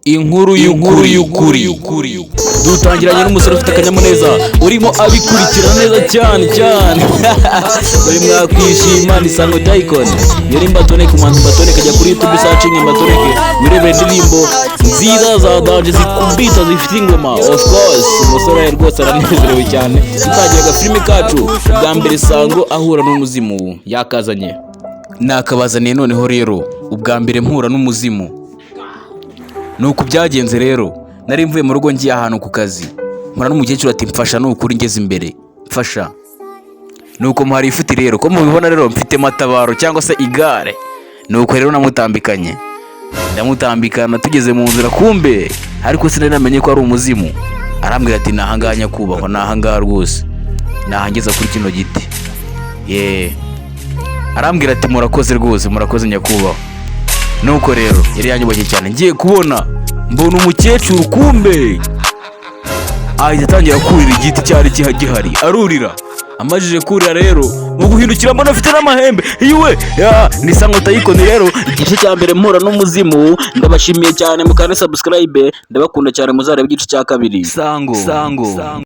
Inkuru y'ukuri. Dutangiranye n'umusore ufite akanyamuneza, urimo abikurikira neza cyane cyane. Bari mwakwishima. Ni Sango Tayikoni, yari Mbatoneke, umuhanzi Mbatoneke. Ajya kuri YouTube, searching Mbatoneke, wirebera indirimbo nziza za danger, zikubita, zifite ingoma. Of course, umusore rwose aranezerewe cyane. Dutangira agafilime kacu bwa mbere, Sango ahura n'umuzimu yakazanye, nakabazaniye. Noneho rero, ubwa mbere mpura n'umuzimu ni uku byagenze. Rero nari mvuye mu rugo, ngiye ahantu ku kazi, mpura n'umukecuru, ati: "Mfasha, ni ukuri ngeze imbere, mfasha." Nuko muhari ifuti rero, ko mubibona rero mfite matabaro cyangwa se igare. Nuko rero namutambikanye, ndamutambikana, tugeze mu nzira kumbe, ariko sinari namenye ko ari umuzimu. Arambwira ati: "Ni ahangaha nyakubahwa, ni ahangaha rwose, nahangeza kuri kino giti." Ye, arambwira ati: "Murakoze rwose, murakoze nyakubahwa." Nuko rero yari yanyubashye cyane. Ngiye kubona mbona umukecuru kumbe ahita atangira kurira igiti cyari gihari, arurira. Amajije kurira rero, mu guhindukira mbona afite n'amahembe iwe. Ya, ni Sango Tayikoni rero, igice cya mbere, mpura n'umuzimu. Ndabashimiye cyane, mukande subscribe, ndabakunda cyane, muzarebe igice cya kabiri. Sango, Sango.